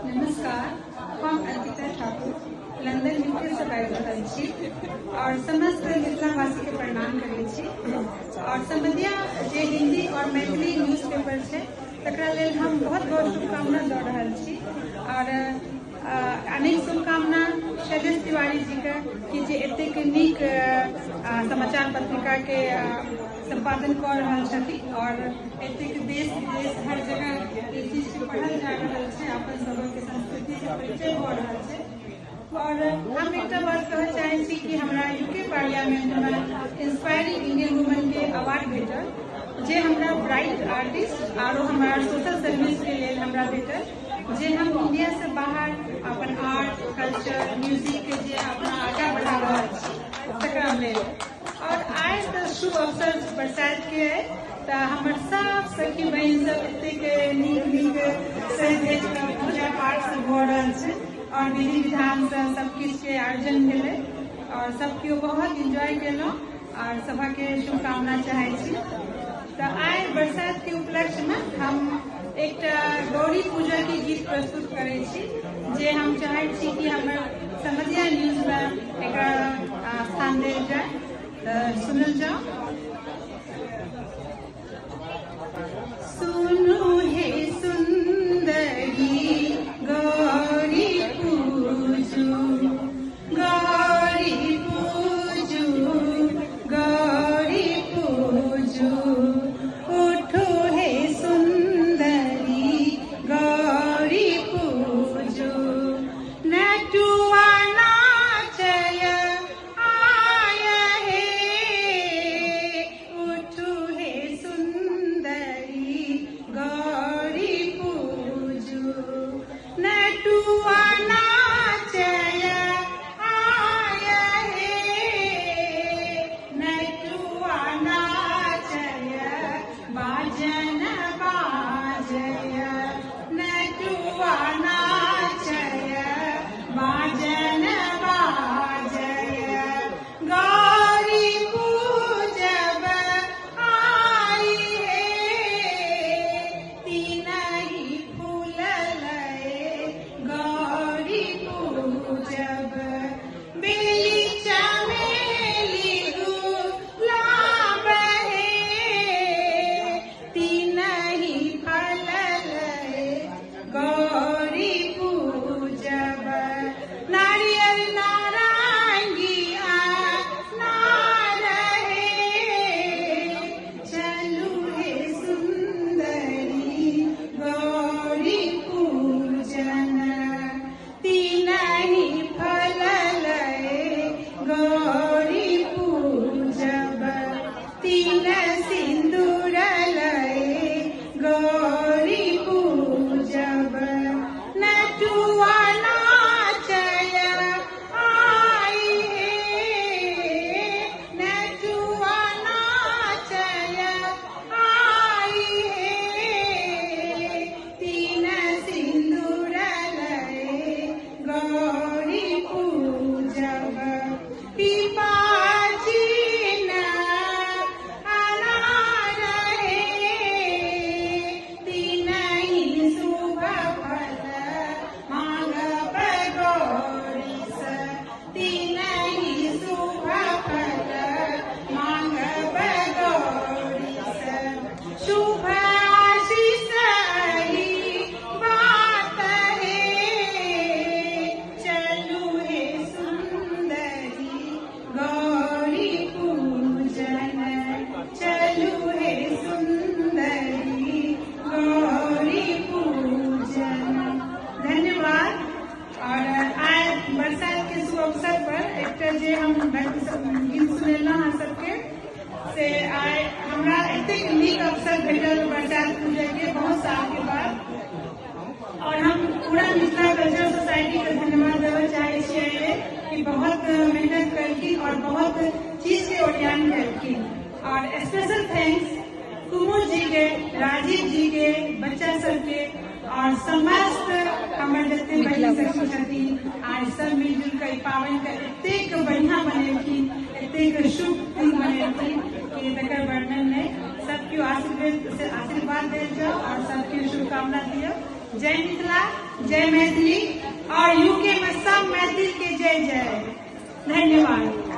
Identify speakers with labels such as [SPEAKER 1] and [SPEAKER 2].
[SPEAKER 1] नमस्कार, हम Arpita Thakur London UK से बाजि रहल छी और समस्त मिथिलावासी के प्रणाम करै छी। और समदिया जे हिंदी और मैथिली न्यूज पेपर छै तकरा लेल हम बहुत बहुत शुभकामना दऽ रहल छी। और अनेक शुभकामना शैलेश तिवारी जी के कि जे एतेक नीक समाचार पत्रिका के संपादन कऽ रहल छथिन और एतेक देश विदेश हर जगह ई चीज के पढ़ल जा रहल छै, अपन सबके संस्कृति से परिचय भऽ रहल छै। और हम एकटा बात कहऽ चाहै छी कि हमरा यूके पार्लियामेंट में इंस्पायरिंग इंडियन वुमन के अवार्ड भेटल, जे हमरा ब्राइट आर्टिस्ट आरो हमरा सोशल सर्विस के लेल हमरा भेटल, जे हम इंडिया से बाहर अपन आर्ट कल्चर म्यूजिक के जे अपना आगाँ बढ़ा रहल छी तकरा लेल। और आइ तऽ शुभ अवसर बरसाइत के अइ, तऽ हमर सब सखी बहिन सब एतेक नीक नीक सजि धजि कऽ पूजा पाठ सब भऽ रहल छै और विधि विधान से सब किछु के आयोजन भेलै और सब केओ बहुत एंजॉय केलहुँ और सबके शुभकामना चाहै छी। तऽ आइ बरसात के उपलक्ष्य में हम एकटा गौरी पूजा के गीत प्रस्तुत करै छी, जे हम चाहै छी कि हमर समदिया न्यूज में एकरा स्थान देल जाय, तऽ सुनल जाओ। सुनू हे सुंदरी गौरी पूजू, गौरी पूजू, गौरी पूजू, उठो हे सुंदरी गौरी पूजू, नटुआ नाचय आय हे, उठो हे सुंदरी गौरी पूजू, नटुआ नाचय आय हे, नटुआ नाचय बाजन बाजय, नटुआ नाचय बाजन बाजय, गौरी पूजब आई हे, तीनहि फूल लए गौरी पूजब, बेली चमेली गुलाब हे, तीनहि फल लए गौरी पूजब, नारियल नारंगी अनार हे, चलू हे सुंदरी गौरी पूजन, तीनहि फल लए गौरी पूजब, तीन सिंदूर लए गौरी पूजब, नटुआ नाचय आई हे, नटुआ नाचय आई हे, तीन सिंदूर लए गौरी पूजब, पिपाचिन अनार हे, तीनहि शुभ फल मांगब गौरी से, तीनहि शुभ फल मांगब गौरी से, शुभ आशीष अही बात हे, चलू हे सुंदरी गौरी पूजन, चलू हे सुंदरी गौरी पूजन। धन्यवाद। और आइ बरसात के शुभ अवसर पर एकटा जे हम भक्ति गीत सुनेलहुँ अहाँ सबके, से आइ हमरा एतेक नीक अवसर भेटल बरसात पूजा के बहुत साल के बाद, और हम पूरा मिथिला कल्चर सोसाइटी के धन्यवाद देबऽ चाहै छियै कि बहुत मेहनत केलखिन और बहुत चीज के ओरियान केलखिन। और स्पेशल thanks Kumud जी के, राजीव जी के, बच्चा सबके और समस्त हमर जते बहिन सखी छथिन, आइ सब मिलजुल के ई पाबनि के एतेक बढ़िया बनेलखिन, एतेक शुभ दिन बनेलखिन कि तकर वर्णन नहि। सब केओ आशीर्वाद देल जाओ और सबके शुभकामना दियौ। जय मिथिला, जय मैथिली और यूके में सब मैथिल के जय जय। धन्यवाद।